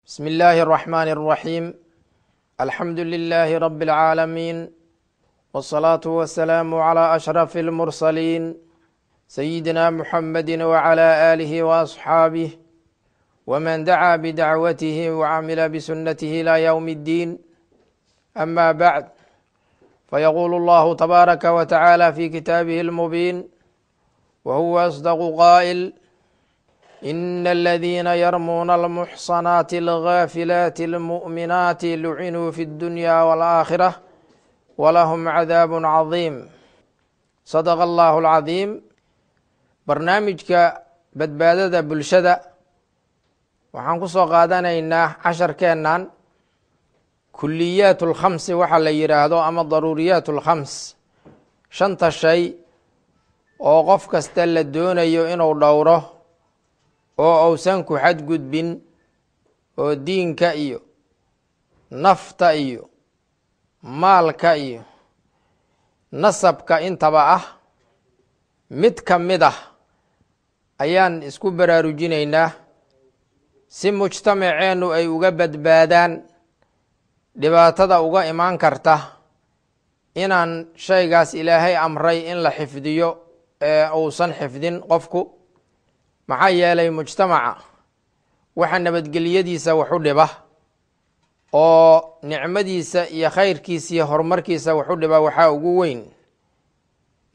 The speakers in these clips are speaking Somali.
بسم الله الرحمن الرحيم، الحمد لله رب العالمين، والصلاة والسلام على أشرف المرسلين سيدنا محمد وعلى آله وأصحابه ومن دعا بدعوته وعمل بسنته إلى يوم الدين. أما بعد، فيقول الله تبارك وتعالى في كتابه المبين وهو أصدق قائل: إن الذين يرمون المحصنات الغافلات المؤمنات لعنوا في الدنيا والآخرة ولهم عذاب عظيم. صدق الله العظيم. Barnaamijka badbaadada bulshada waxaan ku soo qaadanaynaa casharkeennan kuliyaat alkhamsi waxaa la yidhaahdo ama daruuriyaat alkhams, shanta shay oo qof kasta la doonayo inuu dhowro oo uusan ku xadgudbin, oo diinka iyo nafta iyo maalka iyo nasabka intaba ah. Mid ka mid ah ayaan isku baraarujinaynaa si mujtamaceennu ay uga badbaadaan dhibaatada uga imaan karta inaan shaygaas Ilaahay amray in la xifdiyo ee uusan xifdin qofku. Maxaa yeelay, mujtamaca waxa nabadgelyadiisa wax u dhiba oo nicmadiisa iyo khayrkiisa iyo horumarkiisa wax u dhiba waxaa ugu weyn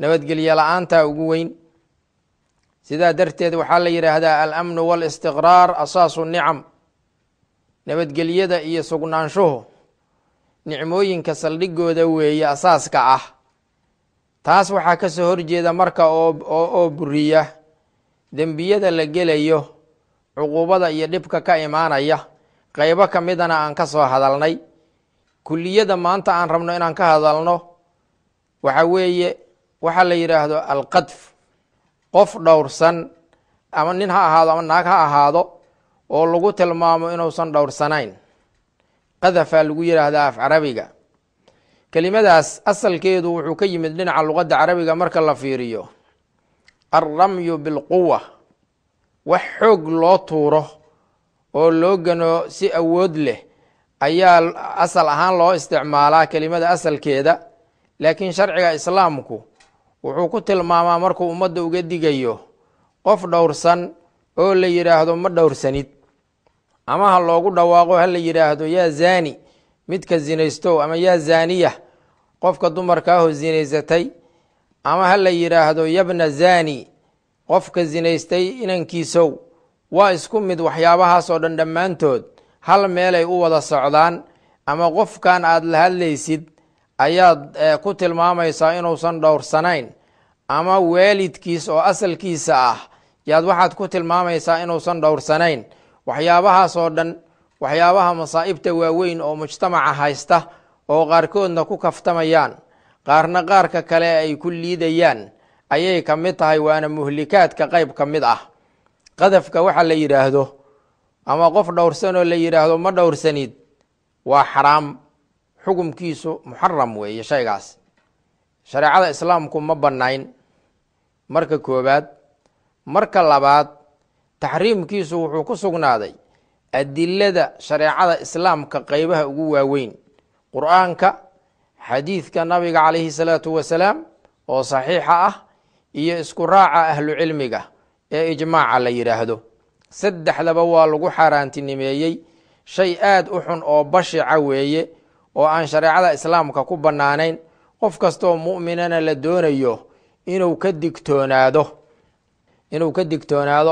nabadgelye la-aantaa ugu weyn. Sidaa darteed waxaa la yidhaahdaa: الأمن والاستقرار أساس النعم. Nabadgelyada iyo sugnaanshuhu nicmooyinka saldhigooda weeye, asaaska ah. Taas waxaa ka soo horjeeda marka oo buriya dembiyada la gelayo, cuquubada iyo dhibka ka imaanaya, qaybo ka midana aan ka soo hadalnay. Kuliyada maanta aan rabno inaan ka hadalno waxa weeye waxaa la yidhaahdo القذف. Qof dhowrsan, ama nin ha ahaado ama naag ha ahaado, oo lagu tilmaamo inuusan dhowrsanayn, qadafaa lagu yidhaahdaa af Carabiga. Kelimadaas asalkeedu wuxuu ka yimid dhinaca luqadda Carabiga marka la fiiriyo الرمي بالقوة, wax xoog loo tuuro oo loo gano si awood leh ayaa asal ahaan loo isticmaalaa kelimada asalkeeda. Laakiin sharciga Islaamku wuxuu ku tilmaamaa, markuu ummadda uga digayo qof dhowrsan oo la yidhaahdo "Ma dhowrsanid", ama ha loogu dhawaaqo, ha la yidhaahdo "يا زاني", midka zinaysto, ama "يا زانية", qofka dumarkaahoo zinaysatay, ama ha la yidhaahdo "يا ابن زاني", qofka zinaystay inankiisow, waa isku mid. Waxyaabahaas oo dhan dhammaantood hal meelay u wada socdaan. Ama qofkan aad la hadlaysid ayaad ku tilmaamaysaa inuusan dhowrsanayn, ama waalidkiis oo asalkiisa ah yaad waxaad ku tilmaamaysaa inuusan dhowrsanayn. Waxyaabahaas oo dhan, waxyaabaha masaa'ibta waaweyn oo mujtamaca haysta, oo qaarkoodna ku kaftamayaan, qaarna qaarka kale ay ku liidayaan, ayay ka mid tahay, waana muhlikaadka qayb ka mid ah. Qadafka waxa la yidhaahdo ama qof dhowrsanoo la yidhaahdo "Ma dhowrsanid" waa xaraam, xukumkiisu muxaram weeye. Shaygaas shareecada Islaamku ma bannayn marka koobaad. Marka labaad, taxriimkiisu wuxuu ku sugnaaday adilada shareecada Islaamka qeybaha ugu waaweyn: Qur-aanka, xadiidka Nabiga عليه الصلاة والسلام oo saxiixa ah, iyo isku raaca ahlu cilmiga ee ijmaaca la yidhaahdo. Saddexdaba waa lagu xaaraantinimeeyey. Shay aad u xun oo bashica weeye oo aan shareecada Islaamka ku bannaanayn, qof kastoo mu'minana la doonayo inuu ka digtoonaado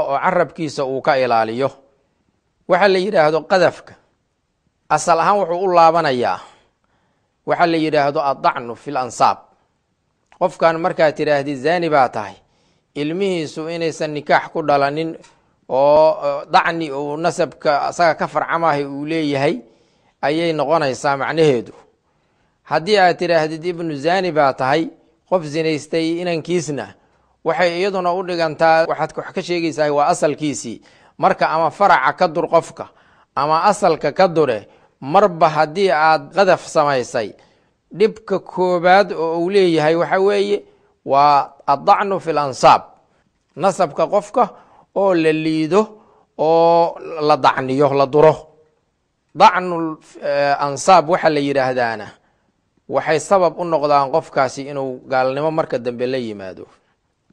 oo carabkiisa uu ka ilaaliyo. Waxaa la yidhaahdo qadafka asal ahaan wuxuu u laabanayaa waxaa la yidhaahdo الطعن في الأنساب. Qofkan markaad tidhaahdi "Zaani baa tahay", ilmihiisu inaysan nikaax ku dhalanin oo dacni uu nasabka asaga ka farcamahay uu leeyahay ayay noqonaysaa macnaheedu. Haddii aad tidhaahdid "ابن زاني baa tahay", qof zinaystay inankiisna, waxay iyaduna u dhigantaa waxaad wax ka sheegaysaa waa asalkiisii. Marka ama faraca ka dur qofka ama asalka ka dure, marba haddii aad qadaf samaysay, dhibka koobaad oo uu leeyahay waxa weeye waa الطعن في الأنساب, nasabka qofka oo la liido oo la dacniyo, la duro. Dacnul ansaab waxaa la yidhaahdaana waxay sabab u noqdaan qofkaasi inuu gaalnimo marka dambe la yimaado.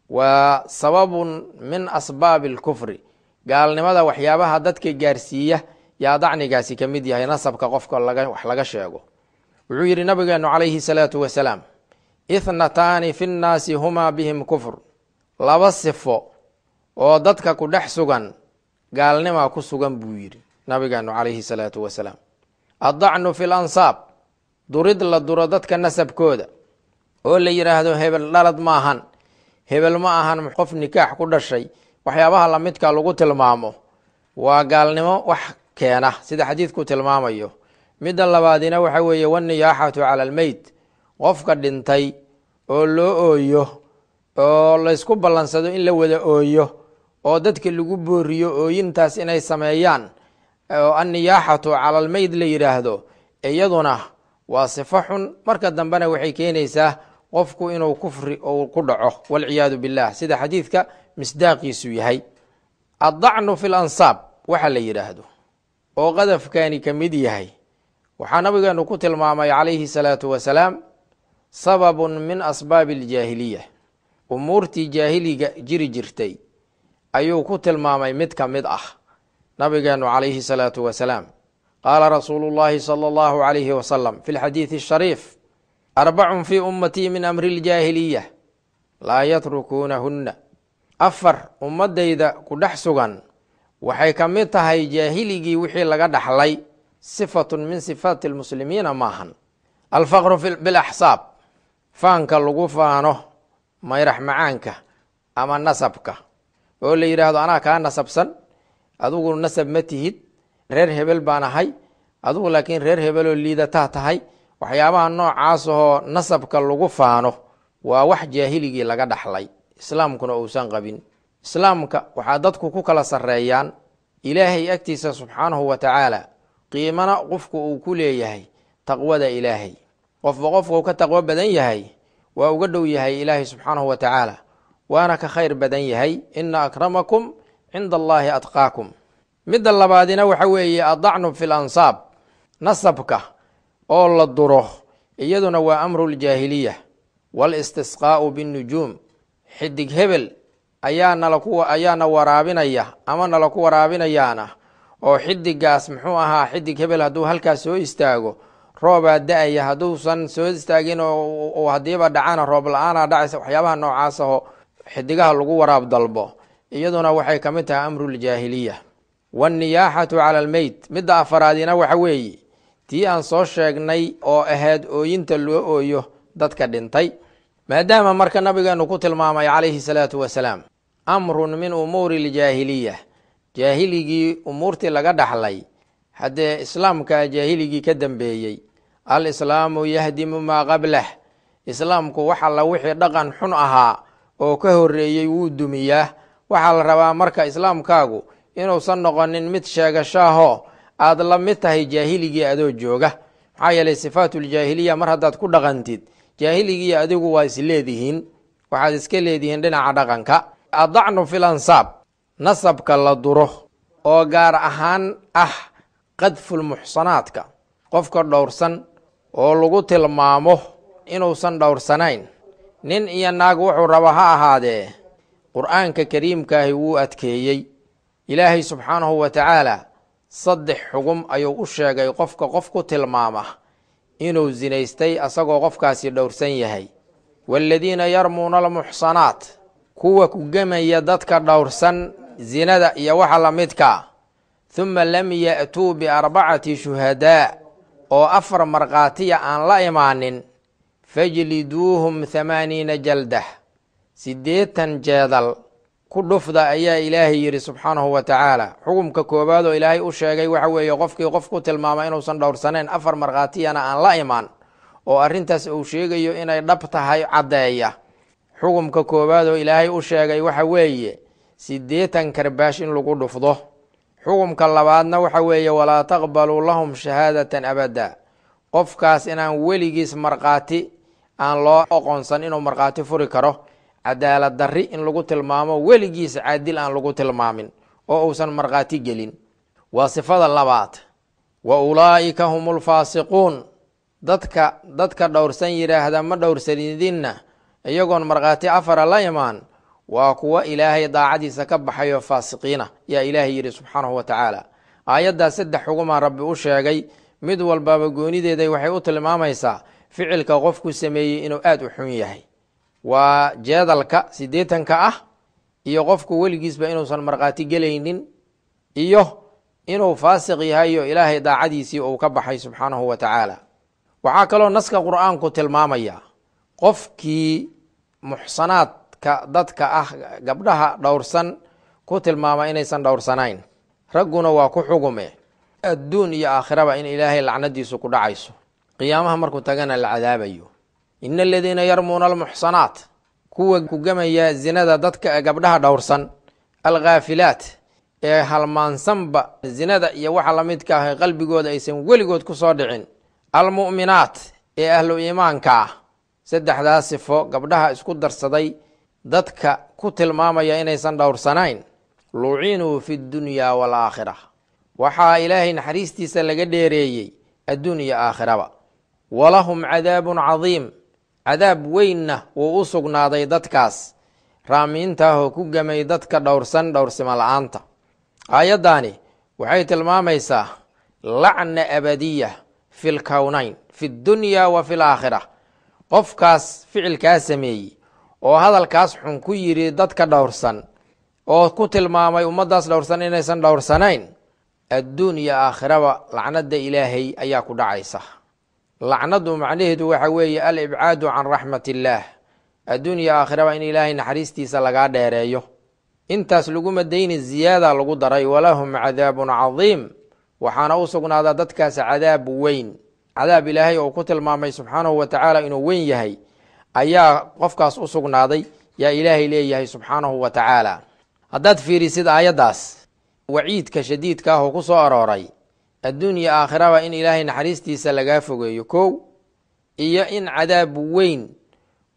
Waa sababun min asbaabi alkufri, gaalnimada waxyaabaha dadka gaarsiiya yaa dacnigaasi ka mid yahay, nasabka qofka wax laga sheego. Wuxuu yidhi nabigeenu calayhi salaatu wasalaam: ithnataani fi nnaasi humaa bihim kufr, laba sifo oo dadka ku dhex sugan gaalnimaa ku sugan, buu yidhi nabigeenu calayhi salaatu wasalaam. Addacnu fi lansaab, durid la duro dadka nasabkooda oo la yidhaahdo hebel dhalad maahan, hebel ma ahan qof nikaax ku dhashay, waxyaabaha lamidka lagu tilmaamo waa gaalnimo wax keena, sida xadiidku tilmaamayo. Midda labaadina waxa weeye waniyaaxatu cala almeyt, qofka dhintay oo loo ooyo oo laysku ballansado in la wada ooyo oo dadka lagu booriyo ooyintaas inay sameeyaan, oo anniyaaxatu cala almeyd la yidhaahdo, iyaduna waa sifo xun. Marka dambena waxay keenaysaa qofku inuu kufri uu ku dhaco, walciyaadu billah, sida xadiidka misdaaqiisu yahay. Addacnu fi lansaab waxa la yidhaahdo oo qadafkani ka mid yahay, waxaa nabigeenu ku tilmaamay calayhi salaatu wasalaam sababun min asbaabi aljaahiliya, umuurtii jaahiliga jiri jirtay ayuu ku tilmaamay mid ka mid ah nabigeenu calayhi salaatu wasalaam. Qaala rasuulu llahi sala allahu calayhi wasalam fi lxadiidi ashariif: arbacun fii ummatii min amri ljaahiliya laa yatrukuunahunna, afar ummadayda ku dhex sugan waxay ka mid tahay jaahiligii wixii laga dhaxlay, sifatun min sifaati lmuslimiina maahan. Alfaqru bilaxsaab, faanka lagu faano mayrax macaanka ama nasabka, oo la yidhaahdo anaa kaa nasabsan, adigu nasab ma tihid, reer hebel baan ahay, adigu laakiin reer hebeloo liidataa tahay. Waxyaabaha noocaas ahoo nasabka lagu faano waa wax jaahiligii laga dhaxlay, islaamkuna uusan qabin. Islaamka waxaa dadku ku kala sarreeyaan Ilaahay agtiisa subxaanahu wa tacaala, qiimana qofku uu ku leeyahay taqwada Ilaahay. Qofba qofka uu ka taqwo badan yahay waa uga dhow yahay Ilaahay subxaanahu wa tacaala, waana ka khayr badan yahay. Ina akramakum cinda allaahi atqaakum. Midda labaadina waxa weeye addacnu fi lansaab, nasabka oo la duro, iyaduna waa amru ljaahiliya. Walistisqaa'u binnujuum, xidig hebel ayaa nalaku ayaana waraabinaya ama nala ku waraabinayaana, oo xidigaas muxuu ahaa, xidig hebel hadduu halkaas soo istaago roobaa da-aya, hadduusan soo istaagin oo haddiiba dhacana roob la-aanaa dhacaysa. Waxyaabaha noocaas aho xidigaha lagu waraab dalbo iyaduna waxay ka mid tahay amruljaahiliya. Wanniyaaxatu cala almeyt, midda afaraadina waxa weeye tii aan soo sheegnay oo ahayd ooyinta loo ooyo dadka dhintay. Maadaama marka nabigeenu ku tilmaamay calayhi salaatu wasalaam amrun min umuuri aljaahiliya, jaahiligii umuurtii laga dhaxlay, haddee islaamka jaahiligii ka dambeeyey, alislaamu yahdimu maa qablah, islaamku wax alla wixii dhaqan xun ahaa oo ka horreeyey wuu dumiyaa. Waxaa la rabaa marka islaamkaagu inuusan noqonin mid sheegashaahoo aad la mid tahay jaahiligii adoo jooga. Maxaa yeelay sifaatuljaahiliya mar haddaad ku dhaqantid, jaahiligii adigu waa isleedihiin, waxaad iska leedihiin dhinaca dhaqanka. Addacnu fil ansaab, nasabka la duro oo gaar ahaan ah qadfulmuxsanaadka, qofka dhowrsan oo lagu tilmaamo inuusan dhowrsanayn, nin iyo naag wuxuu raba ha ahaadee, Qur-aanka kariimkaahi wuu adkeeyey. Ilaahay subxaanahu wa tacaala saddex xugum ayuu u sheegay qofka qof ku tilmaama inuu sinaystay asagoo qofkaasi dhowrsan yahay. Waaladiina yarmuuna almuxsanaat, kuwa ku gemaya dadka dhowrsan zinada iyo waxa la midkaa, huma lam ya'tuu biarbacati shuhadaa, oo afar markhaatiya aan la imaanin, fajliduuhum 80 jaldah, 80 jeedal ku dhufda, ayaa Ilaahay yidhi subxaanahu wa tacaala. Xukumka koowaad oo Ilaahay u sheegay waxa weeye qofkii qof ku tilmaama inuusan dhowrsanayn, afar markhaatiyana aan la imaan, oo arrintaas uu sheegayo inay dhab tahay caddeeya, xukumka koowaad oo Ilaahay u sheegay waxa weeye 80 karbaash in lagu dhufdo. Xukumka labaadna waxa weeye walaa taqbaluu lahum shahaadatan abada, qofkaas inaan weligiis markhaati aan loo oqoonsan inuu markhaati furi karo, cadaalad darri in lagu tilmaamo, weligiis caadil aan lagu tilmaamin oo uusan markhaati gelin, waa sifada labaad. Wa ulaa'ika hum ulfaasiquun. Dadka dhowrsan yidhaahda ma dhowrsanidinna, iyagoon markhaati afara la imaan, waa kuwa Ilaahay daacadiisa ka baxayoo faasiqiina, yaa Ilaahay yidhi subxaanahu wa tacaala. Aayaddaas saddex xugumaa Rabbi u sheegay. Mid walbaba goonideeday waxay u tilmaamaysaa ficilka qofku sameeyey inuu aada u xun yahay. Waa jeedalka 80-ka ah, iyo qofku weligiisba inuusan markhaati gelaynin, iyo inuu faasiq yahay oo Ilaahay daacadiisii uu ka baxay subxaanahu wa tacaala. Waxaa kaloo naska Qur-aanku tilmaamaya qofkii muxsanaadka dadka ah, gabdhaha dhowrsan, ku tilmaama inaysan dhowrsanayn, ragguna waa ku xugume, adduun iyo aakhiraba in Ilaahay lacnadiisu ku dhacayso, qiyaamaha markuu tagana la cadaabayo. Ina aladiina yarmuuna almuxsanaat, kuwa ku gamaya zinada dadka gabdhaha dhowrsan, alghaafilaat, ee halmaansanba zinada iyo waxa lamidka ah, qalbigooda aysan weligood ku soo dhicin, almu'minaat, ee ahlu iimaanka ah, saddexdaas sifo gabdhaha isku darsaday dadka ku tilmaamaya inaysan dhowrsanayn, lucinuu fi ddunyaa waalaakhira, waxaa Ilaahay naxariistiisa laga dheereeyey adduun iyo aakhiraba. Walahum cadaabun cadiim, cadaab weynna wuu u sugnaaday dadkaas raamiintaahoo ku gamay dadka dhowrsan dhowrsimo la-aanta. Aayaddaani waxay tilmaamaysaa lacna abadiya fi lkownayn, fi ddunya wa fi laakhira. Qofkaas ficilkaa sameeyey oo hadalkaas xun ku yidhi dadka dhowrsan oo ku tilmaamay ummaddaas dhowrsan inaysan dhowrsanayn, adduun iyo aakhiraba lacnada Ilaahay ayaa ku dhacaysa. Lacnadu macnaheedu waxa weeye alibcaadu can raxmat illaah, adduun iyo aakhiraba in Ilaahay naxariistiisa lagaa dheereeyo. Intaas laguma dayni, ziyaada lagu daray, walahum cadaabun cadiim, waxaana u sugnaadaa dadkaas cadaab weyn. Cadaab Ilaahay oo ku tilmaamay subxaanahu wa tacaala inuu weyn yahay ayaa qofkaas u sugnaaday, yaa Ilaahay leeyahay subxaanahu wa tacaala. Haddaad fiirisid aayaddaas, waciidka shadiidka ah oo ku soo arooray adduun iyo aakhiraba in Ilaahay naxariistiisa lagaa fogeeyo kow, iyo in cadaab weyn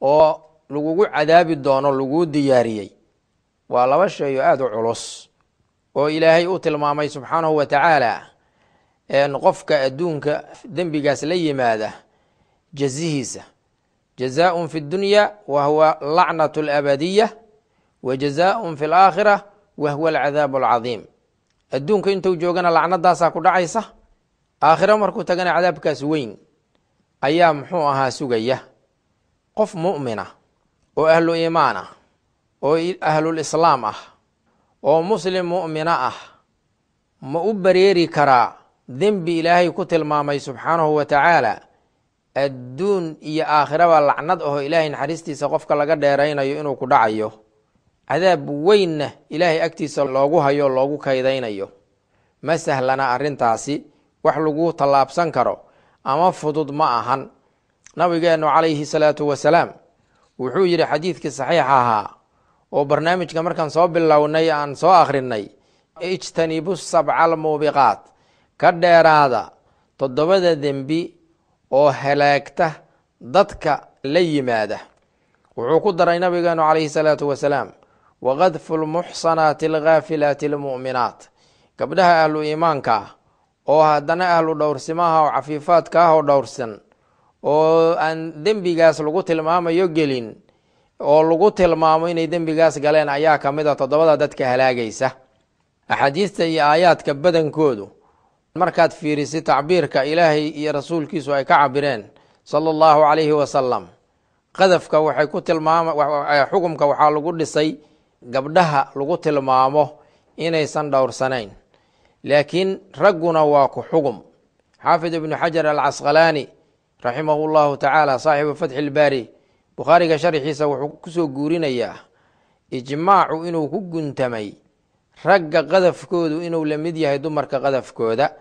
oo lagugu cadaabi doono laguu diyaariyey, waa laba shay oo aada u culus oo Ilaahay u tilmaamay subxaanahu wa tacaala qofka adduunka dembigaas la yimaada jazihiisa: jazaaun fi dunya wa huwa lacnat alabadiya, wa jazaaun fi alaakhira wa huwa alcadaabu alcadiim. Adduunka intuu joogana lacnadaasaa ku dhacaysa, aakhiro markuu tagana cadaabkaas weyn ayaa muxuu ahaa sugaya. Qof mu'mina oo ahlu iimaan ah oo ahlul islaam ah oo muslim mu'mina ah ma u bareeri karaa dembi Ilaahay ku tilmaamay subxaanahu wa tacaala adduun iyo aakhiraba lacnad aho, Ilaahay naxariistiisa qofka laga dheeraynayo inuu ku dhacayo, cadaab weynna Ilaahay agtiisa loogu hayo, loogu kaydaynayo? Ma sahlana arrintaasi, wax lagu tallaabsan karo ama fudud ma ahan. Nabigeennu calayhi salaatu wasalaam wuxuu yidhi xadiidkii saxiixa ahaa oo barnaamijka markaan soo bilownay aan soo akhrinay: ijtanibu sabca almuubiqaat, ka dheeraada toddobada dembi oo halaagta dadka la yimaada. Wuxuu ku daray nabigeenu calayhi salaatu wasalaam: waqadfu lmuxsanaati alghaafilaati almu'minaat, gabdhaha ahlu iimaanka ah oo haddana ahlu dhowrsimaha oo cafiifaadka ah oo dhowrsan oo aan dembigaas lagu tilmaamayo gelin oo lagu tilmaamo inay dembigaas galeen ayaa ka mid a toddobada dadka halaagaysa. Axaadiista iyo aayaadka badankoodu markaad fiirisid tacbiirka Ilaahay iyo rasuulkiisu ay ka cabireen sala Allahu calayhi wasalam qadafka, waxay ku tilmaama xukumka waxaa lagu dhisay gabdhaha lagu tilmaamo inaysan dhowrsanayn, laakiin ragguna waa ku xugum. Xaafid Ibnu Xajar Alcasqalaani raximahu llahu tacaala, saaxibu Fatxi Ilbaari, Bukhaariga sharxiisa, wuxuu kusoo guurinayaa ijmaacu inuu ku guntamay ragga qadafkoodu inuu la mid yahay dumarka qadafkooda,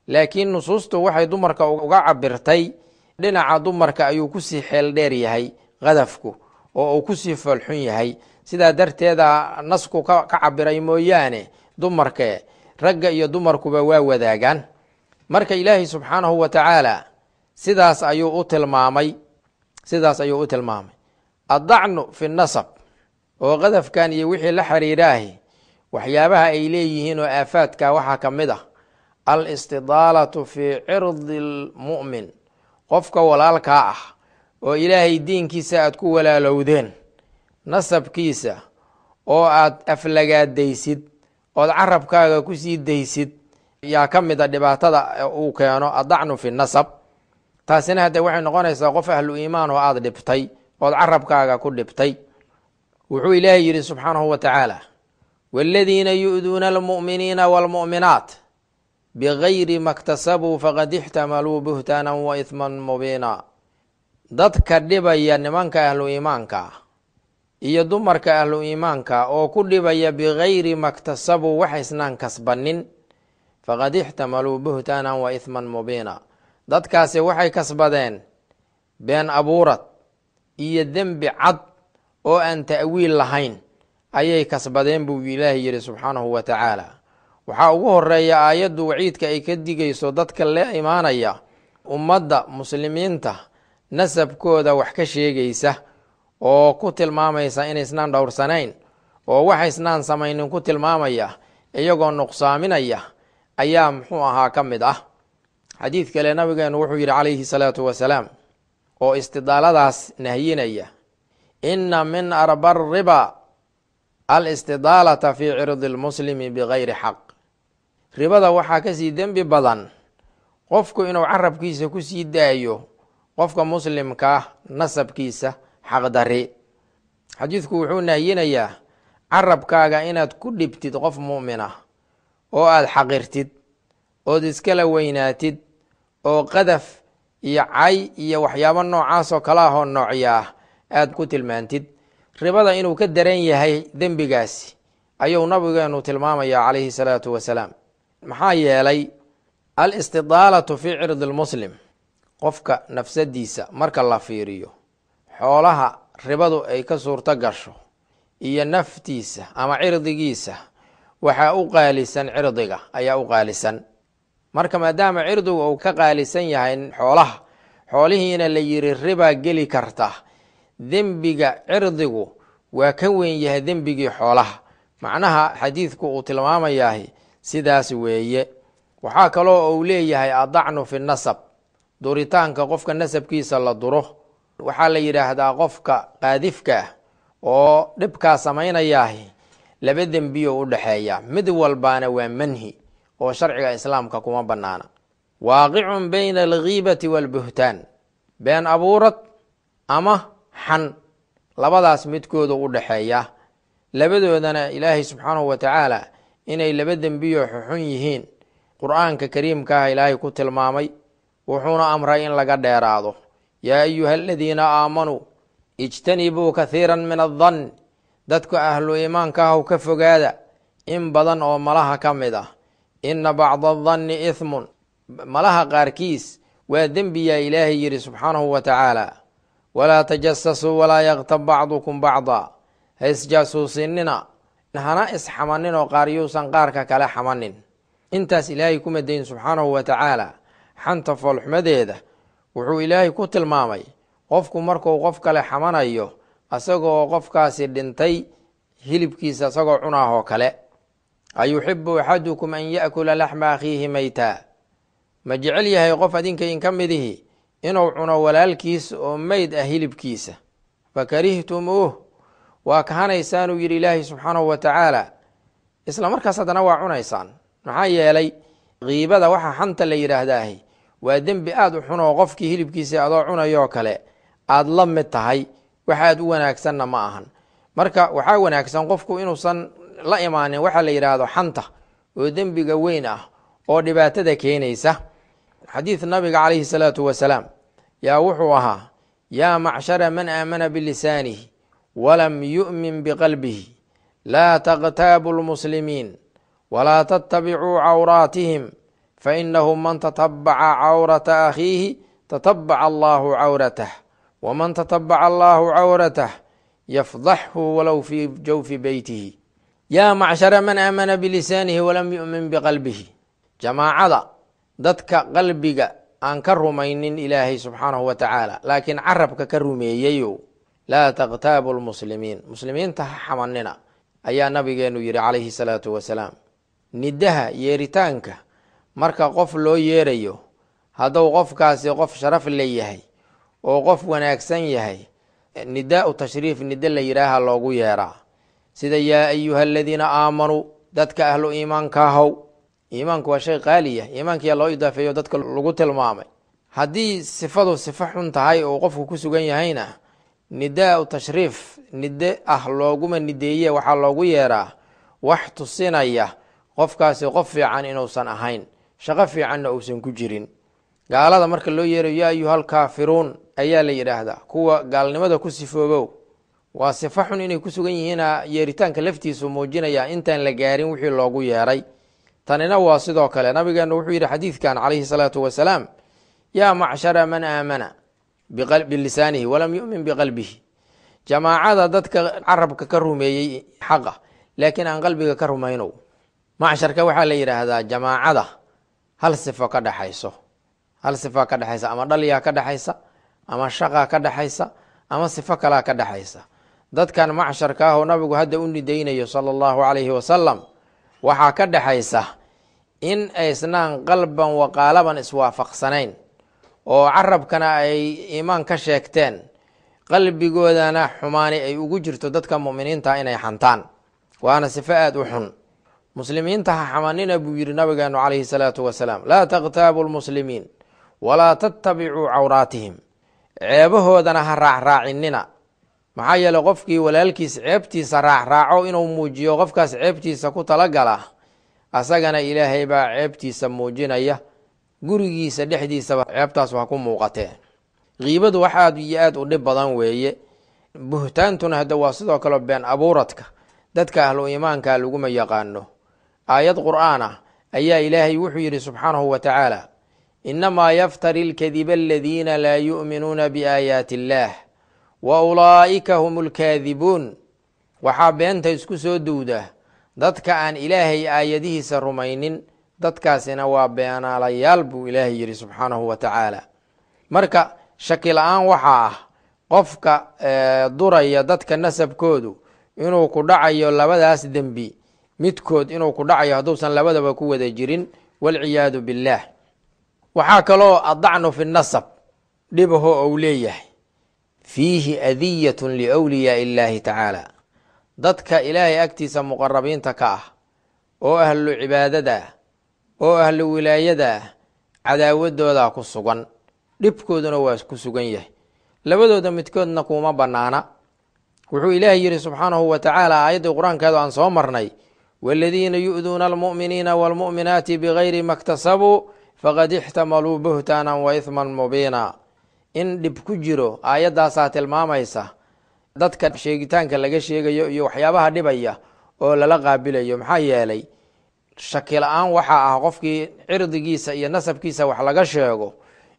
laakiin nusuustu waxay dumarka uga cabirtay dhinaca dumarka ayuu kusii xeel dheer yahay qadafku oo uu kusii foolxun yahay, sidaa darteeda nasku ka cabiray mooyaane dumarke ragga iyo dumarkuba waa wadaagaan. Marka Ilaahay subxaanahu wa tacaala sidaas ayuu u tilmaamay, sidaas ayuu u tilmaamay. Addacnu fi nasab oo qadafkan iyo wixii la xiriiraahi, waxyaabaha ay leeyihiin oo aafaadka waxaa ka mid ah Alistidaalatu fii cirdi lmu'min, qofka walaalkaa ah oo Ilaahay diinkiisa aad ku walaalowdeen, nasabkiisa oo aad aflagaadaysid ood carabkaaga kusii daysid, yaa ka mid a dhibaatada uu keeno adacnu fi nasab. Taasina haddee waxay noqonaysaa qof ahlu iimaan oo aada dhibtay ood carabkaaga ku dhibtay. Wuxuu Ilaahay yidhi subxaanahu wa tacaala: "Waaladiina yu'duuna almu'miniina waalmu'minaat bigayri ma ktasabuu faqad ixtamaluu buhtaanan wa ihman mubiina." Dadka dhibaya nimanka ahlu iimaanka ah iyo dumarka ahlu iimaanka oo ku dhibaya bigayri ma ktasabuu, waxaysnaan kasbanin, faqad ixtamaluu buhtaanan wa ihman mubiina, dadkaasi waxay kasbadeen been abuurad iyo dembi cad oo aan ta'wiil lahayn ayay kasbadeen, buu Ilaahay yidhi subxaanahu wa tacaala. Waxaa ugu horeeya aayaddu waciidka ay ka digayso dadka la imaanaya ummadda muslimiinta nasabkooda wax ka sheegaysa oo ku tilmaamaysa inaysnaan dhowrsanayn oo waxaysnaan samaynin ku tilmaamaya, iyagoo nuqsaaminaya ayaa muxuu ahaa ka mid ah. Xadiid kale nabigeenu wuxuu yidhi calayhi salaatu wasalaam oo istidaaladaas nahyinaya: "Inna min arba riba alistidaalata fii cirdi lmuslimi bigayri xaq." Ribada waxaa kasii dembi badan qofku inuu carabkiisa kusii daayo qofka muslimkaa nasabkiisa xaqdari. Xadiidku wuxuu nahyinayaa carabkaaga inaad ku dhibtid qof mu'mina oo aada xaqirtid ood iskala weynaatid oo qadaf iyo cay iyo waxyaabo noocaasoo kale ahoo noocyaah aad ku tilmaantid. Ribada inuu ka daran yahay dembigaasi ayuu nabigeenu tilmaamaya calayhi salaatu wasalaam. Maxaa yeelay, alistidaalatu fii cirdi lmuslim, qofka nafsadiisa marka la fiiriyo, xoolaha ribadu ay ka suurto gasho iyo naftiisa ama cirdigiisa, waxaa u qaalisan cirdiga ayaa u qaalisan. Marka maadaama cirdigu uu ka qaalisan yahay xoolaha, xoolihiina la yiri ribaa geli karta, dembiga cirdigu waa ka weyn yahay dembigii xoolaha. Macnaha xadiidku uu tilmaamayahay sidaas weeye. Waxaa kaloo uu leeyahay adacnu fi nasab, duritaanka qofka nasabkiisa la duro. Waxaa la yidhaahdaa qofka qaadifka ah oo dhibkaa samaynayahi laba dembiyo u dhexeeya, mid walbaana waa manhi oo sharciga Islaamka kuma bannaana. Waaqicun bayna alghiibati waalbuhtaan, been abuurad ama xan, labadaas midkooda u dhexeeya. Labadoodana Ilaahay subxaanahu wa tacaala inay laba dembiyo xuxun yihiin Qur-aanka kariimkaah Ilaahay ku tilmaamay, wuxuuna amray in laga dheeraado: "Yaa ayuha aladiina aamanuu ijtanibuu kathiira min addan." Dadka ahlu iimaanka ahw, ka fogaada in badan oo malaha ka mid ah. "Ina bacda adanni ithmun", malaha qaarkiis waa dembiyaa Ilaahay yidhi subxaanahu wa tacaala. "Walaa tajasasuu walaa yaktab bacdukum bacda", ha isjaasuusinina, hana isxamanin oo qaar yuusan qaarka kale xamanin. Intaas Ilaahay kuma dayn subxaanahu wa tacaala. Xanta foolxumadeeda wuxuu Ilaahay ku tilmaamay qofku markuu qof kale xamanayo asagoo qofkaasi dhintay hilibkiisa isagoo cunaahoo kale. "Ayuxibu axadukum an ya'kula laxma akhiihi mayta?" Ma jecel yahay qof adinka in ka midihi inuu cuno walaalkiis oo meyd ah hilibkiisa? "Fakarihtumuuh", waa kahanaysaanuu yidhi Ilaahay subxaanahu wa tacaala. Isla markaas haddana waa cunaysaan. Maxaa yeelay, kiibada waxa xanta la yidhaahdaahi waa dembi aada u xun oo qofkii hilibkiisa adoo cunayoo kale aada la mid tahay. Wax aad u wanaagsanna ma ahan. Marka waxaa wanaagsan qofku inuusan la imaanin waxa la yidhaahdo xanta oo dembiga weyn ah oo dhibaatada keenaysa. Xadiid nabiga calayhi salaatu wasalaam yaa wuxuu ahaa: "Yaa macshara man aamana bilisaanihi walam yu'min biqalbihi, laa taqtaabu lmuslimiin walaa tattabicuu cawraatihim, fainahu man tatabaca cawrata akhiihi tatabaca allahu cawratah, waman tatabaca allahu cawratah yafdaxhu walow fii jawfi beytihi." Yaa macshara man aamana bilisaanihi walam yu'min biqalbihi, jamaacada dadka qalbiga aan ka rumaynin Ilaahay subxaanahu wa tacaala laakiin carabka ka rumeeyeyo, laa taqtaabu lmuslimiin, muslimiinta ha xamanina, ayaa nabigeenu yidhi calayhi salaatu wasalaam. Nidaha yeeritaanka Marka qof loo yeerayo, hadduu qofkaasi qof sharaf leeyahay oo qof wanaagsan yahay, nidaau tashriif nido la yidhaaha loogu yeeraa, sida yaa ayuha aladiina aamanuu, dadka ahlu iimaanka ahow. Iimaanku waa shay qaaliya, iimaankiyaa loo idaafeeyo dadka lagu tilmaamay. Haddii sifadu sifo xun tahay oo qofku ku sugan yahayna, nidaau tashriif nide ah looguma nideeye, waxaa loogu yeeraa wax tusinaya qofkaasi qof fiican inuusan ahayn, shaqo fiicanna uusan ku jirin. Gaalada marka loo yeerayo, yaa ayuhalkaafiruun ayaa la yidhaahdaa, kuwa gaalnimada ku sifoobow. Waa sifo xun inay ku sugan yihiina yeeritaanka laftiisu muujinaya intaan la gaarin wixii loogu yeeray. Tanina waa sidoo kale. Nabigeenu wuxuu yidhi xadiidkan calayhi salaatu wasalaam: yaa macshara man aamana bilisaanihi walam yu'min biqalbihi. Jamaacada dadka carabka ka rumeeyey xaqa laakiin aan qalbiga ka rumaynow. Macsharka waxaa la yidhaahdaa jamaacada hal sifo ka dhexayso, hal sifa ka dhexaysa, ama dhalyaa ka dhexaysa, ama shaqaa ka dhexaysa, ama sifo kalaa ka dhexaysa. Dadkan macsharka ah oo nabigu hadda u nidaynayo sala allahu calayhi wasalam, waxaa ka dhexaysa in aysnaan qalban waqaalaban iswaafaqsanayn, oo carabkana ay iimaan ka sheegteen, qalbigoodana xumaani ay ugu jirto dadka mu'miniinta inay xantaan. Waana sifo aada u xun. Muslimiinta ha xamanina buu yidhi nabigeenu calayhi salaatu wasalaam: laa takhtaabu lmuslimiin walaa tattabicuu cawraatihim. Ceebahoodana ha raacraacinina. Maxaa yeeley, qofkii walaalkiis ceebtiisa raacraaco inuu muujiyo, qofkaas ceebtiisa ku talagala, asagana Ilaahay baa ceebtiisa muujinaya, gurigiisa dhexdiisaba ceebtaas waa ku muuqatee. Kiibadu wax aad iyo aad u dhib badan weeye. Buhtaantuna hadda waa sidoo kale, been abuuradka dadka ahlu iimaanka laguma yaqaano. Aayad qur'aan ah ayaa Ilaahay wuxuu yidhi subxaanahu wa tacaala: inamaa yaftari lkadiba aladiina laa yu'minuuna biaayaati illaah wa ulaa'ika hum lkaadibuun. Waxaa beenta isku soo duwda dadka aan Ilaahay aayadihiisa rumaynin, dadkaasina waa beenaalayaal buu Ilaahay yidhi subxaanahu wa tacaala. Marka shaki la-aan waxaa ah qofka duraya dadka nasabkoodu inuu ku dhacayo labadaas dembi midkood, inuu ku dhacayo hadduusan labadaba ku wada jirin, walciyaadu billaah. Waxaa kaloo addacnu fi nasab dhibaho ou leeyahay, fiihi adiyatun liwliyaai illaahi tacaala, dadka Ilaahay agtiisa muqarabiinta ka ah oo ahlu cibaadada ah oo ahlu wilaayada ah, cadaawadoodaa ku sugan, dhibkooduna waa ku sugan yahay. Labadooda midkoodna kuuma bannaana. Wuxuu Ilaahay yidhi subxaanahu wa tacaala aayaddii qur-aankeedu aan soo marnay: waladiina yu'duuna almu'miniina waalmu'minaati bigayri ma ktasabuu faqad ixtamaluu buhtaanan wa ihman mubiina. In dhib ku jiro aayaddaasaa tilmaamaysa, dadka sheegitaanka laga sheegayo iyo waxyaabaha dhibaya oo lala qaabilayo. Maxaa yeelay, shaki la-aan waxaa ah qofkii cirdigiisa iyo nasabkiisa wax laga sheego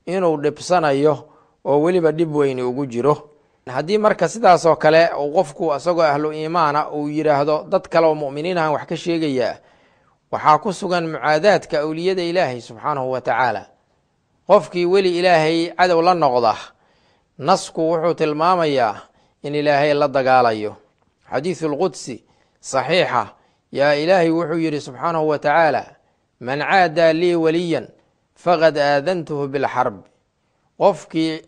inuu dhibsanayo oo weliba dhib weyni ugu jiro. Haddii marka sidaasoo kale uu qofku isagoo ahlu iimaana uu yidhaahdo dad kale oo mu'miniinahan wax ka sheegayaa, waxaa ku sugan mucaadaadka awliyada Ilaahay subxaanahu wa tacaala. Qofkii weli Ilaahay cadow la noqda, nasku wuxuu tilmaamayaa in Ilaahay la dagaalayo. Xadiisu lqudsi saxiixa yaa Ilaahay wuxuu yidhi subxaanahu wa tacaala: man caadaa lii waliyan faqad aadantuhu bilxarb. Qofkii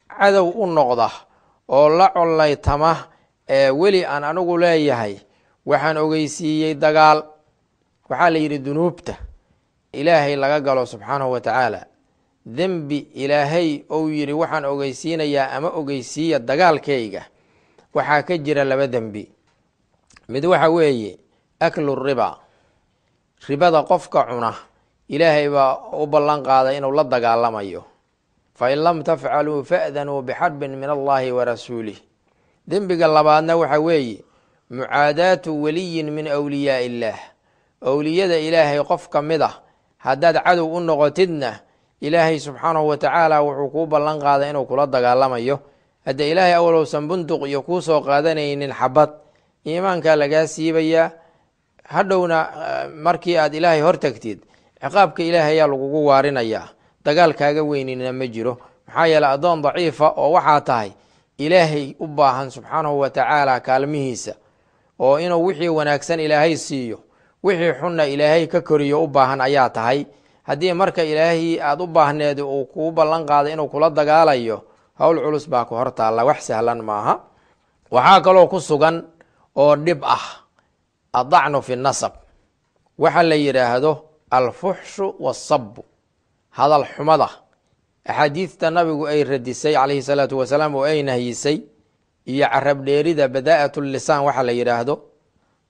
cadow u noqda oo la collaytama ee weli aan anigu leeyahay, waxaan ogeysiiyey dagaal. Waxaa la yidhi, dunuubta Ilaahay laga galo subxaanahu wa tacaala, dembi Ilaahay ou yidhi waxaan ogeysiinayaa ama ogeysiiya dagaalkayga, waxaa ka jira laba dembi. Mid waxa weeye aklu riba, ribada qofka cuna Ilaahay baa u ballan qaaday inuu la dagaalamayo: fain lam tafcaluu fa'danuu bixarbin min allahi wa rasuulih. Dembiga labaadna waxa weeye mucaadaatu waliyin min awliyaai illaah, owliyada Ilaahay qof ka mid ah haddaad cadow u noqotidna, Ilaahay subxaanahu wa tacaala wuxuu kuu ballan qaaday inuu kula dagaalamayo. Hadda Ilaahay awalowsan bunduq iyo kuu soo qaadanaynin xabad, iimaankaa lagaa siibayaa. Hadhowna markii aad Ilaahay hortagtid, ciqaabka Ilaahay ayaa lagugu waarinayaa. Dagaal kaaga weynina ma jiro, maxaa yeeley addoon daciifa oo waxaa tahay Ilaahay u baahan subxaanahu wa tacaala kaalmihiisa, oo inuu wixii wanaagsan Ilaahay siiyo, wixii xunna Ilaahay ka koriyo u baahan ayaa tahay. Haddii marka Ilaahii aada u baahneed uu kuu ballan qaaday inuu kula dagaalayo, howl culus baa ku hor taalla, wax sahlan maaha. Waxaa kaloo ku sugan oo dhib ah addacnu fi nasab, waxa la yidhaahdo alfuxshu wasabu, hadal xumada. Axaadiidta Nabigu ay radisay calayhi salaatu wasalaam oo ay nahyisay, iyo carab dheerida, badaa'at lisaan waxa la yidhaahdo,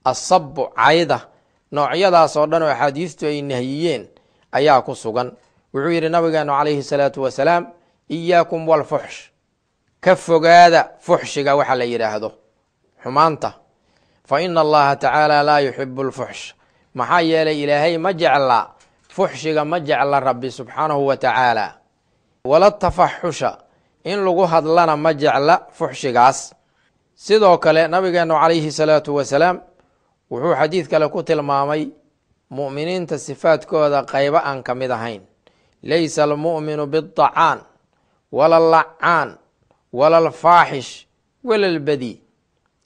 asabu, cayda, noocyadaas oo dhan oo axaadiistu ay nahyiyeen ayaa ku sugan. Wuxuu yidhi Nabigeenu calayhi salaatu wasalaam: "Iyaakum walfuxsh", ka fogaada fuxshiga waxa la yidhaahdo, xumaanta. "Fa ina Allaha tacaala laa yuxibu lfuxsh", maxaa yeelay Ilaahay ma jecla fuxshiga, ma jecla Rabbi subxaanahu wa tacaala. "Wala tafaxusha", in lagu hadlana ma jecla fuxshigaas. Sidoo kale Nabigeenu calayhi salaatu wasalaam wuxuu xadiid kale ku tilmaamay mu'miniinta sifaadkooda qaybo aan ka mid ahayn: "Laysa almu'minu biاdacaan wala allacaan wala alfaaxish wala albadi".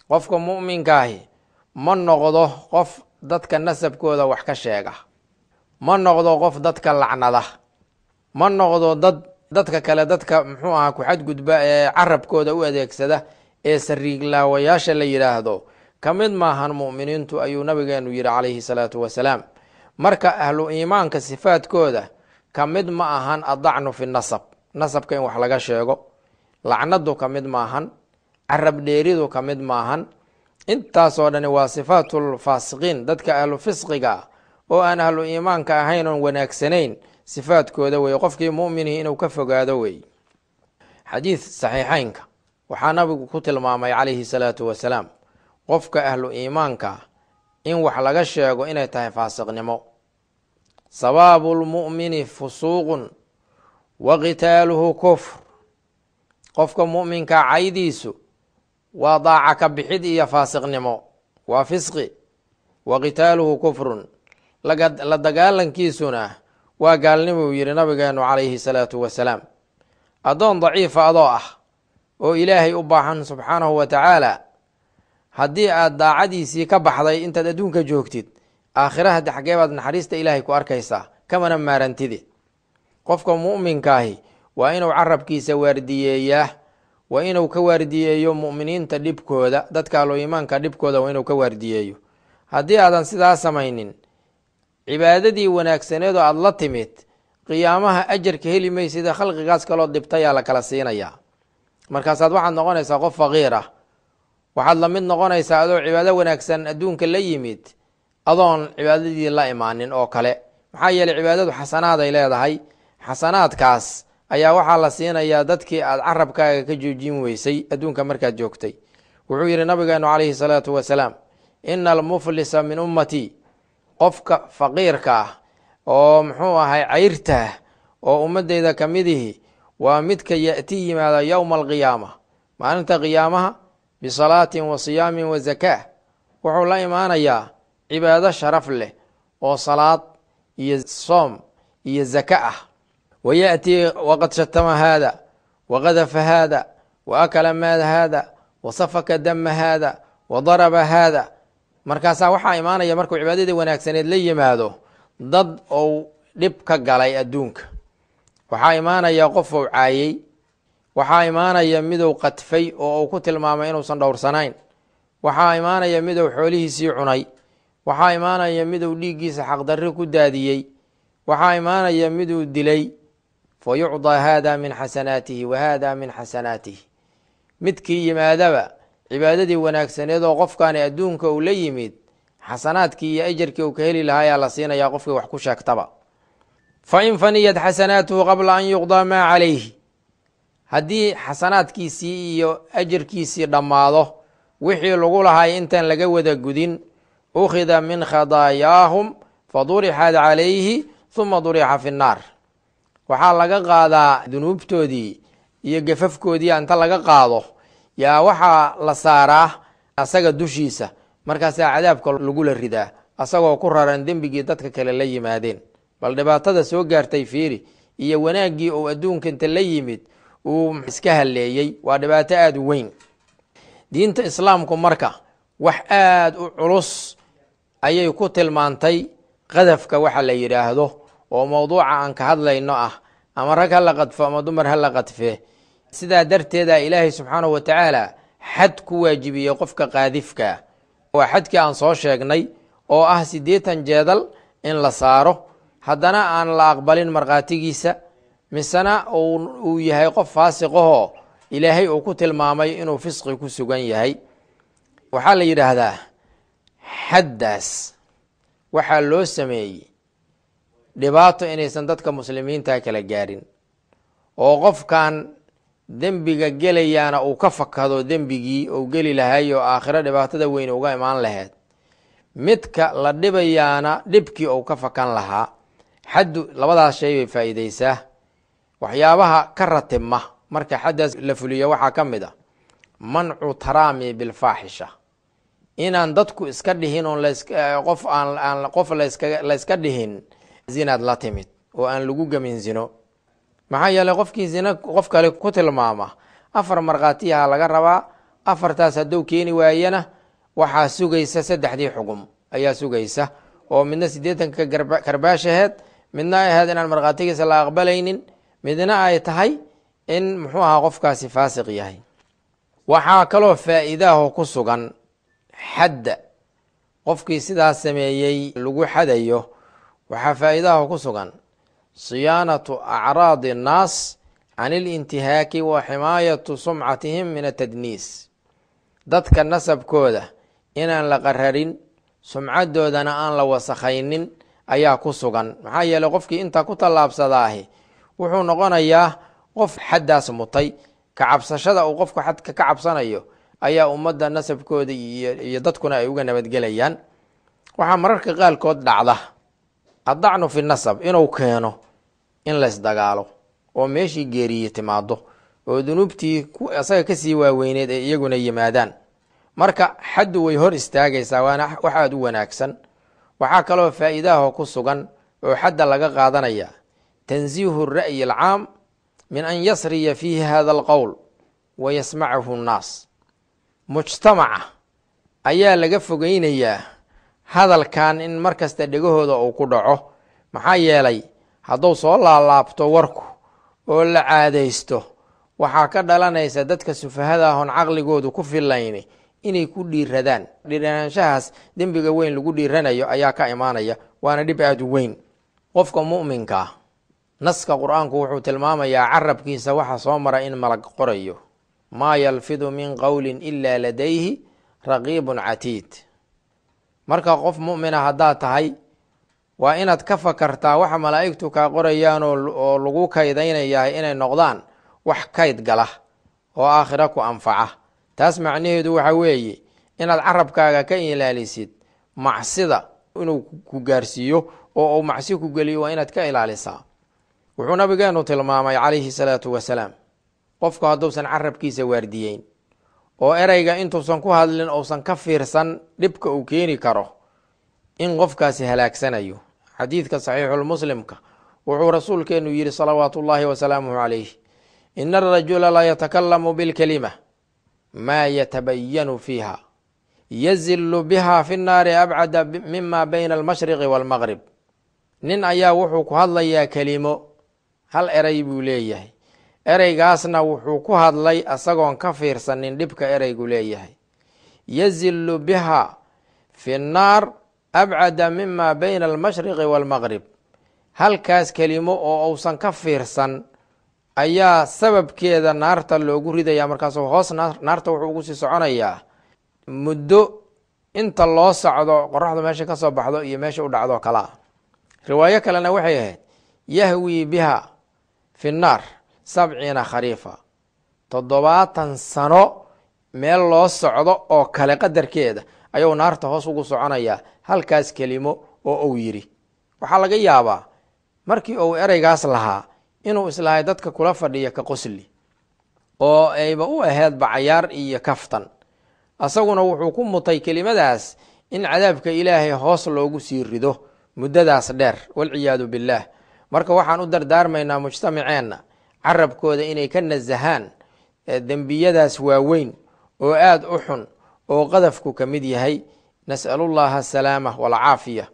Qofka mu'minkaahi ma noqdo qof dadka nasabkooda wax ka sheega, ma noqdo qof dadka lacnada, ma noqdo dad dadka kale, dadka muxuu ahaa, ku xadgudba ee carabkooda u adeegsada ee sariiglaawayaasha la yidhaahdo ka mid maahan mu'miniintu, ayuu Nabigeenu yidhi calayhi salaatu wasalaam. Marka ahlu iimaanka sifaadkooda ka mid ma ahan addacnu fi nasab, nasabka in wax laga sheego, lacnadu ka mid maahan, carab dheeridu ka mid maahan. Intaasoo dhani waa sifaatulfaasiqiin, dadka ahlu fisqiga oo aan ahlu iimaanka ahayn oon wanaagsanayn sifaadkooda wey. Qofkii mu'minihi inuu ka fogaado wey. Xadiid saxiixeynka waxaa Nabigu ku tilmaamay calayhi salaatu wasalaam qofka ahlu iimaanka in wax laga sheego inay tahay faasiqnimo: "Sabaabu lmu'mini fusuuqun wa qitaaluhu kufr". Qofka mu'minka caydiisu waa daaca ka bixid iyo faasiqnimo, waa fisqi. "Wa qitaaluhu kufrun", la dagaalankiisuna waa gaalnimuu yidhi Nabigeenu calayhi salaatu wasalaam. Addoon daciifa adoo ah oo Ilaahay u baahan subxaanahu wa tacaala, haddii aad daacadiisii ka baxday intaad adduunka joogtid, aakhira haddi xaggee baad naxariista Ilaahay ku arkaysaa? Kamana maarantidi. Qofka mu'minkaahi waa inuu carabkiisa waardiyeeyaa, waa inuu ka waardiyeeyo mu'miniinta dhibkooda, dadka ahlu iimaanka dhibkooda waa inuu ka waardiyeeyo. Haddii aadan sidaa samaynin, cibaadadii wanaagsaneedoo aada la timid qiyaamaha ajarka heli maysida, khalqigaas kaloo dhibtayaa la kala siinayaa. Markaasaad waxaad noqonaysaa qof faqiir ah. Waxaad la mid noqonaysaa adoo cibaado wanaagsan adduunka la yimid adoon cibaadadii la imaanin oo kale. Maxaa yeeley cibaadadu xasanaaday leedahay, xasanaadkaas ayaa waxaa la siinayaa dadkii aad carabkaaga ka joojin weysay adduunka markaad joogtay. Wuxuu yidhi Nabigeenu calayhi salaatu wasalaam: "Ina almuflisa min ummatii", qofka faqiirka ah oo muxuu ahay, cayrtaah oo ummadeyda ka midihi, waa midka ya'ti, yimaada, yowma alqiyaama, maalinta qiyaamaha, bisalaatin wa siyaamin wa zakaa. Wuxuu la imaanayaa cibaado sharaf leh oo salaad iyo soom iyo zaka ah. "Wa ya'tii waqad shatama haada wa qadafa haada wa akala maala haada wa safaka dama haada wa daraba haada". Markaasaa waxaa imaanaya markuu cibaadadii wanaagsaneed la yimaado dad ou dhib ka galay adduunka. Waxaa imaanaya qof uu caayey, waxaa imaanaya miduu qadfay oo uu ku tilmaamay inuusan dhowrsanayn, waxaa imaanaya miduu xoolihiisii cunay, waxaa imaanaya miduu dhiiggiisa xaqdarri ku daadiyey, waxaa imaanaya miduu dilay. "Fa yucdaa haada min xasanaatihi wa haada min xasanaatihi". Midkii yimaadaba cibaadadii wanaagsaneed oo qofkaani adduunka uu la yimid, xasanaadkii iyo ajarkii uu ka heli lahaa ayaa la siinayaa qofkii wax ku sheegtaba. "Fa in faniyat xasanaatuhu qabla an yuqdaa maa calayhi", haddii xasanaadkiisii iyo ajarkiisii dhammaado wixii lagu lahay intaan laga wada gudin, "ukhida min khadaayaahum fadurixat calayhi huma durixa fi nnaar". Waxaa laga qaadaa dunuubtoodii iyo gafafkoodii, inta laga qaado yaa waxaa la saaraa asaga dushiisa, markaasaa cadaabka lagula ridaa asagoo ku raran dembigii dadka kale la yimaadeen. Bal dhibaatada soo gaartay fiiri, iyo wanaaggii uu adduunka inta la yimid uu iska halleeyey. Waa dhibaato aada u weyn. Diinta Islaamku marka wax aada u culus ayay ku tilmaantay qadafka waxa la yidhaahdo. Oo mowduuca aan ka hadlayno ah, ama rag ha la qadfo ama dumar ha la qadfee. Sidaa darteeda Ilaahay subxaanahu wa tacaala xad ku waajibiyey qofka qaadifkaa. Waa xadkii aan soo sheegnay oo ah 80 jeedal in la saaro, haddana aan la aqbalin markhaatigiisa, misena uu yahay qof faasiqahoo Ilaahay uu ku tilmaamay inuu fisqi ku sugan yahay. Waxaa la yidhaahdaa xaddaas waxaa loo sameeyey dhibaato inaysan dadka muslimiinta kala gaarin, oo qofkan dembiga gelayaana uu ka fakado dembigii uu geli lahay oo aakhiro dhibaatada weyn uga imaan lahayd, midka la dhibayaana dhibkii uu ka fakan lahaa. Xaddu labadaas shay bay faa'iideysaa. Waxyaabaha ka ratibma marka xaddaas la fuliyo waxaa ka mid a mancu taraami bilfaaxisha, inaan dadku iska dhihin oon qof aan qof layska dhihin zinaad la timid oo aan lagu gamin zino. Maxaa yeeley, qofkii zina qof kale ku tilmaama afar markhaatiyaha laga rabaa. Afartaas hadduu keeni waayana, waxaa sugaysa saddexdii xugum ayaa sugaysa, oo midna 80-ka karbaashaheed, midna ay ahayd inaan markhaatigiisa la aqbalaynin, midna ay tahay in muxuu ahaa qofkaasi faasiq yahay. Waxaa kaloo faa'iidaho ku sugan xadda qofkii sidaas sameeyey lagu xadayo. Waxaa faa'iidaho ku sugan siyaanatu acraadi annaas can ilintihaaki wa ximaayatu sumcatihim min atadniis. Dadka nasabkooda inaan la qararin, sumcadoodana aan la wasakhaynin ayaa ku sugan. Maxaa yeeley, qofkii intaa ku tallaabsadaahi wuxuu noqonayaa qof xaddaas mutay. Ka cabsashada uu qofku xadka ka cabsanayo ayaa ummadda nasabkooda iyo dadkuna ay uga nabadgelayaan. Waxaa mararka qaarkood dhacda addacnu fi nasab inuu keeno in laysdagaalo oo meeshii geeriye timaado oo dunuubtii isaga kasii waaweyneed ay iyaguna yimaadaan. Marka xaddu way hor istaagaysaa, waana wax aada u wanaagsan. Waxaa kaloo faa'iidaho ku sugan oo xadda laga qaadanaya tansiihu ra'yi alcaam min an yasriya fiihi hada alqowl wa yasmacahu nnaas. Mujtamaca ayaa laga fogeynayaa hadalkan in mar kasta dhegahooda uu ku dhaco. Maxaa yeelay, hadduu soo laalaabto warku oo la caadaysto, waxaa ka dhalanaysa dadka sufahada ahoon caqligoodu ku filayni inay ku dhiiradaan. Dhiiranaanshahaas dembiga weyn lagu dhiiranayo ayaa ka imaanaya, waana dhib aada u weyn. Qofka mu'minkaa naska Qur-aanku wuxuu tilmaamayaa carabkiisa waxa soo mara in malag qorayo: maa yalfidu min qowlin ilaa ladayhi raqiibun catiid. Marka qof mu'mina haddaad tahay, waa inaad ka fakartaa waxa malaa'igtu kaa qorayaan oo lagu kaydaynayahay inay noqdaan wax kayd gala oo aakhira ku anfaca. Taas macnaheedu waxa weeye inaad carabkaaga ka ilaalisid macsida inuu ku gaarsiiyo oo uu macsi ku geliyo, waa inaad ka ilaalisaa. Wuxuu nabigeenu tilmaamay calayhi salaatu wasalaam, qofku hadduusan carabkiisa waardiyeyn oo ereyga intuusan ku hadlin uusan ka fiirsan dhibka uu keeni karo, in qofkaasi halaagsanayo. Xadiidka saxiixulmuslimka wuxuu rasuulkeenu yidhi salawaatu ullaahi wasalaamuhu calayh: ina arajula la yatakalamu bilkalima maa yatabayanu fiiha, yazilu biha fi nnaari abcada mima bayna almashriqi waalmaqrib. Nin ayaa wuxuu ku hadlayaa kelimo, hal erey buu leeyahay, ereygaasna wuxuu ku hadlay asagoon ka fiirsanin dhibka ereygu leeyahay. Yazilu biha fi nnaar abcada mima bayna almashriqi waalmaqrib. Halkaas kelimo oo uusan ka fiirsan ayaa sababkeeda naarta loogu ridaya. Markaasuu hoos naarta wuxuu ugu sii soconayaa muddo inta loo socdo qoraxdu meesha ka soo baxdo iyo meesha u dhacdo kalaa. Riwaayo kalena waxay ahayd: yahwii biha fi nnaar 70 khariifa, 70 sano meel loo socdo oo kale qadarkeeda ayuu naarta hoos ugu soconayaa halkaas kelimo oo uu yidhi. Waxaa laga yaabaa markii uu ereygaas lahaa inuu islahay dadka kula fadhiya ka qosli oo ayba u aheedba cayaar iyo kaftan, asaguna wuxuu ku mutay kelimadaas in cadaabka Ilaahay hoos loogu sii rido muddadaas dheer, walciyaadu billaah. Marka waxaan u dardaarmaynaa mujtamaceenna carabkooda inay ka nasahaan dembiyadaas waaweyn oo aada u xun oo qadafku ka mid yahay. Nas'alullaha asalaama walcaafiya.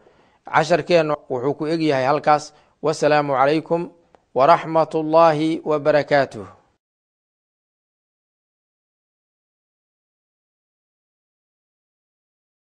Casharkeennu wuxuu ku egyahay halkaas. Wasalaamu calaykum waraxmat ullaahi wabarakaatuh.